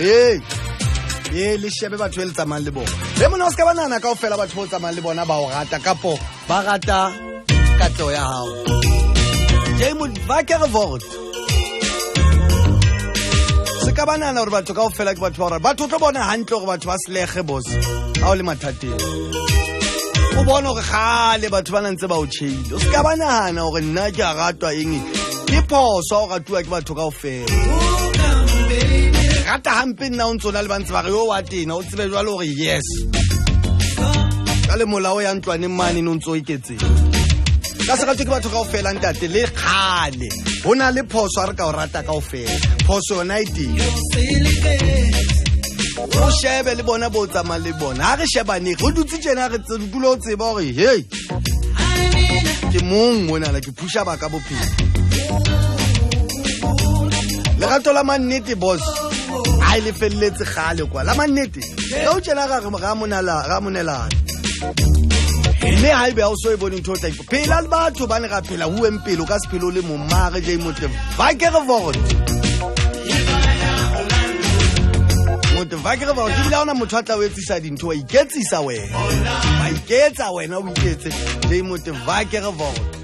Ee, ee, le shebe batho e le tsamayang le bona. Le mona o se ka ba nahana kaofela batho ba o tsamayang le bona ba o rata kapo ba rata katleho ya hao. Jy moet wakker word. Se ka ba nahana hore batho kaofela ke batho ba o rata. Batho o tlo bona hantle hore batho ba selege boss ha o le mathateng. O bone hore kgale batho ba na ntse ba o tjheile. O se ka ba nahana hore nna ke a ratwa eng. Ke phoso ha o ratuwa ke batho kaofela. Rata hampe nna o ntso na le ba ntse ba re yo wa tena, o tsebe jwalo hore yes. Ka le molao ya ntlwaneng mane no ntso iketseng. Ka se ratwe ke batho kaofela ntate le kgale. Ho na le phoso ha re ka o rata kaofela. Phoso yona e teng. O shebe le bona bo tsamayang le bona. Ha re shebane, re dutse tjena re dula o tseba hore hey, ke mong monana ke phusha ba ka bophelo. Lerato la mannete boss, ha e le felletse kgale kwa. La mannete, ge o tjena ra re ra monala, ra monelana. Mme ha ebe ha o so e bone ntho o tla ipo. Phela le batho bane ra phela huweng pele, o ka se phele o le mong. Mare J Motle, wakker word. Motle, wakker word. Ebile ha hona motho a tla o etsisa dintho, wa iketsisa wena. Wa iketsa wena, o iketse. J Motle, wakker word.